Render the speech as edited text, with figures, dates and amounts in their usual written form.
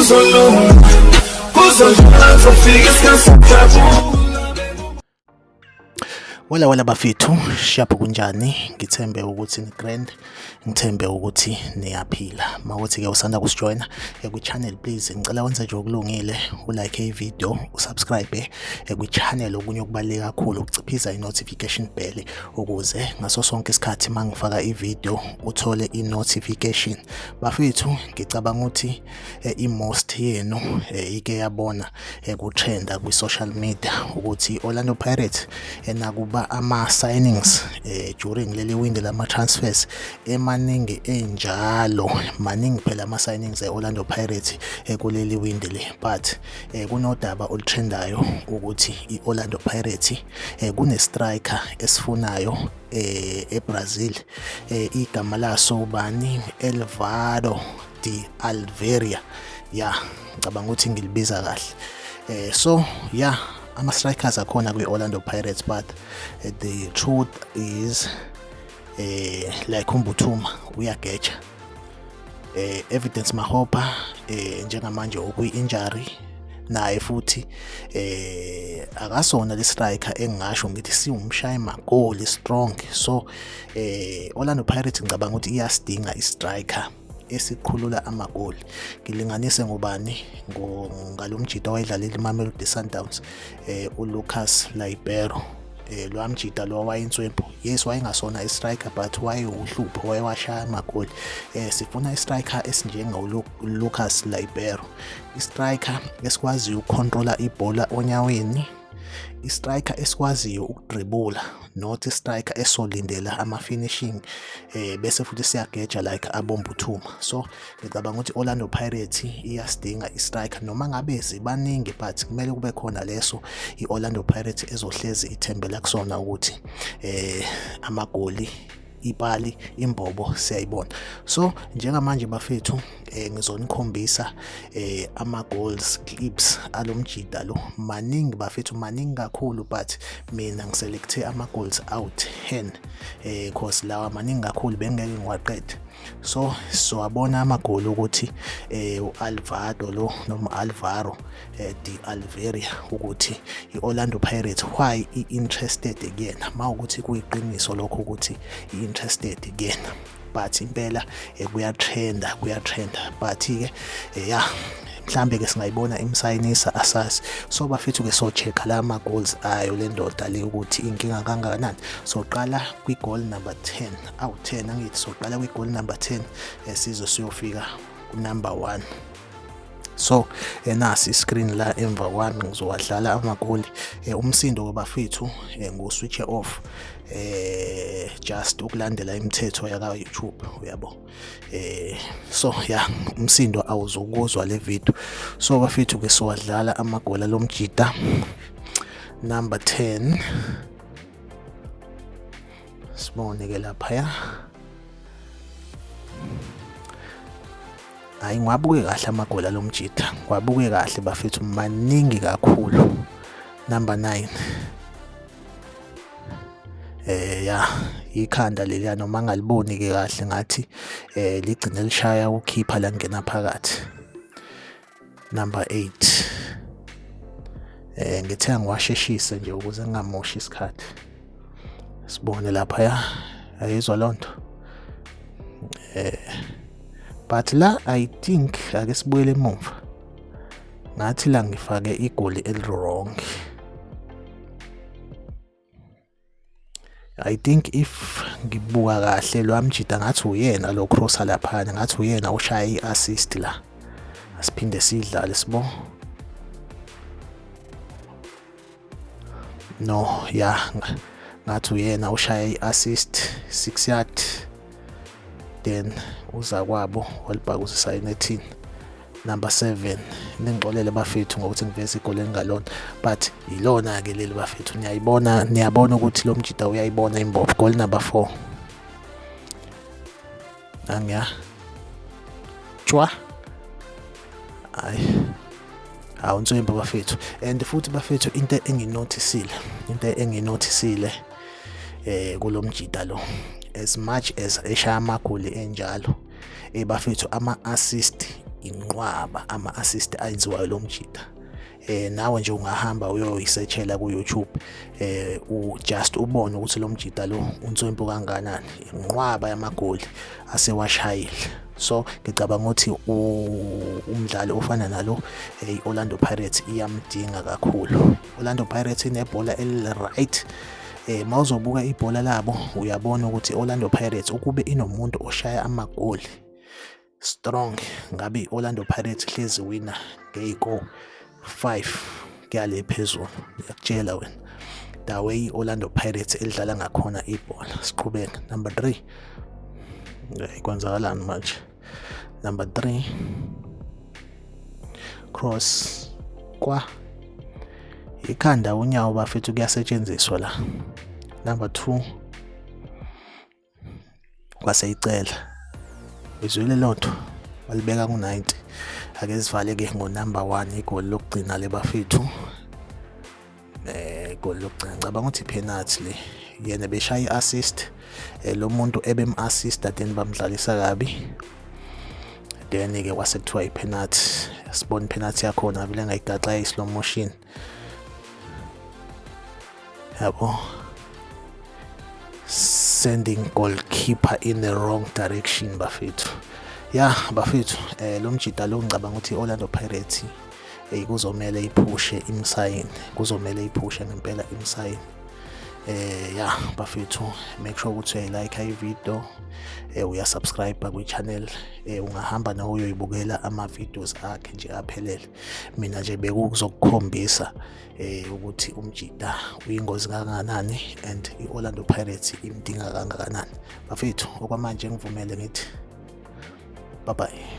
Kuzolunga, kuzodlula, kuzofika isikhathi sokujabula. Wela wela bafethu, shaphu kunjani? Ngithembe ukuthi ni grand, ngithembe ukuthi niyaphila. Mawuthi ke usanda kusijoyina kwi-channel, please ngicela wenze nje okulungile, ulike i-video, usubscribe kwi-channel. Okunye okubaluleke kakhulu ukuciphiza i-notification bell ukuze ngaso sonke isikhathi mangifaka i-video uthole i-notification. Bafethu, ngicabanga ukuthi i-most yenu ike yabona kutrenda kwi-social media ukuthi i-Orlando Pirates, nakuba ama-signings during leli windi lama-transfers emaningi enjalo, maningi phela ama-signings e-Orlando Pirates kuleli windi le, but kunodaba olutrendayo ukuthi i-Orlando Pirates kune-striker esifunayo eBrazil, igama laso ubani? Elvado de Alveria. Ya, ngicabanga ukuthi ngilibiza kahle. So yeah, ama strikers akhona kwi-Orlando Pirates, but the truth is like uMbuthuma uyageja, Evidence Makgopa njengamanje ukwi-injury naye futhi, akasona le striker engingasho ngithi siwumshayi magoli strong. So Orlando Pirates ngicabanga ukuthi iyasidinga i-striker esiqhulula amagoli. Ngilinganise ngobani? Ngalomjita owayedlalela iMamelodi Sundowns, uLucas Ribeiro. Lwamjita lo wayinswempu, yes, wayengasona i-striker but wayewuhlupho, wayewashaya amagoli. Sifuna i-striker esinjengo Lucas Ribeiro, i-striker esikwaziyo ukucontrola ibhola onyaweni, i-striker esikwaziyo ukudribula, not i-striker esolindela ama-finishing bese futhi siyageja like aboMbuthuma. So ngicabanga ukuthi Orlando Pirates iyasidinga i-striker, noma ngabe zibaningi, but kumele kube khona leso i-Orlando Pirates ezohlezi ithembela kusona ukuthi amagoli, ipali, imbobo siyayibona. So njengamanje bafethu, ngizonikhombisa ama goals clips alomjida lo. Maningi bafethu, maningi kakhulu, but mina ngiselecte ama goals out 10 cause lawa maningi kakhulu, bengeke ngiwaqede. So siwabona amagoli ukuthi uAlvado lo noma Alvaro de Alveria, ukuthi iOrlando Pirates why i-interested kuyena, mawukuthi kuyiqiniso lokho ukuthi i-interested kuyena. But impela kuyatrenda, kuyatrenda, but ke ya, mhlambe ke singayibona imsayinisa, asazi. So bafethu ke, so check la ma goals ayo le ndoda le ukuthi inkinga kangakanani. So qala kwi goal number 10, awu 10 angithi? So qala kwi goal number 10, sizo siyofika ku number 1. So nasi iscreen la emva kwami, ngizowadlala amagoli. Umsindo bafethu ngu-switch off, just ukulandela imithetho yaka YouTube, uyabo. So yeah, umsindo awuzukuzwa le video. So bafethu ke, siwadlala amagoli lomjita, number 10. Sibone ke lapha. Ya, hayi, ngiwabuke kahle amagoli alomjita, ngiwabuke kahle bafethu, maningi kakhulu. Number 9, ya, ikhanda leliya, noma ngaliboni ke kahle, ngathi ligcine lishaya ukhipha la ngena phakathi. Number 8, ngithe ngiwasheshise nje ukuze ngingamoshi isikhathi. Sibone lapha. Ya, ayizwa lonto, but la I think ake sibuyele emuva, ngathi la ngifake igoli eli-wrong. I think if ngibuka kahle lwamjida, ngathi uyena lo crosser laphana, ngathi uyena ushaya i-assist la. Asiphinde sidlale sibo. No, ya, ngathi uyena ushaya i-assist, 6 yard, then uza kwabo walibhakuzisa enethini. Number 7. Ningixolele bafethu ngokuthi ngiveze igoli elingalona, but ilona ke leli bafethu, niyayibona, niyabona ukuthi lo mjida uyayibona imbobo. Goal number 4, nangiya chwa, hayi, hawu, nswembu bafethu. And futhi bafethu, into enginothisile kulomjida lo, as much as eshaya amagoli enjalo, bafethu, ama assist Inqwaba ama-assist ayenziwayo lo mjita. Nawe nje ungahamba uyoyisetshela ku-YouTube, u just ubone ukuthi lo mjita lo unswempu kangakanani, inqwaba yamagoli asewashayile. So ngicabanga ukuthi umdlali ofana nalo, i-Orlando Pirates iyamdinga kakhulu. Orlando Pirates inebhola eli-right. Mawuzobuka ibhola labo, uyabona ukuthi Orlando Pirates ukube inomuntu oshaya amagoli strong, ngabe i-Orlando Pirates hlezi wina ngey'ko 5 kuyale phezulu. Ngiyakutshela wena, the way i-Orlando Pirates elidlala ngakhona ibhola. Siqhubeke, number 3. Kwenzakalani manje? Number 3, cross kwa ikhanda, unyawo bafethu, kuyasetshenziswa la. Number 2, kwaseyicela izwile lonto, walibeka ku-90. Ake sivale ke ngo-number 1, igoli lokugcina le bafethu. Igoli lokugcina, ngicabanga ukuthi penalty le. Yena beshaya i-assist, lo muntu ebem-assista, then bamdlalisa kabi, then ke kwase kuthiwa i-penalty. Sibona i-penalty yakhona vele ngayigaxa i-slow motion yabo, sending goalkeeper in the wrong direction bafethu. Ya bafethu, lo mjida lo, ngicabanga ukuthi i-Orlando Pirates kuzomele iphushe imsayini, kuzomele iphushe ngempela imsayini. Ya bafethu, make sure ukuthi uyayilike i-video, uyasubscribe kwi-channel. Ungahamba nawe uyoyibukela ama-videos akhe nje aphelele. Mina nje bekuzokukhombisa ukuthi umjida uyingozi kangakanani and i-Orlando Pirates imdinga kangakanani. Bafethu, okwamanje ngivumele ngithi bye bye.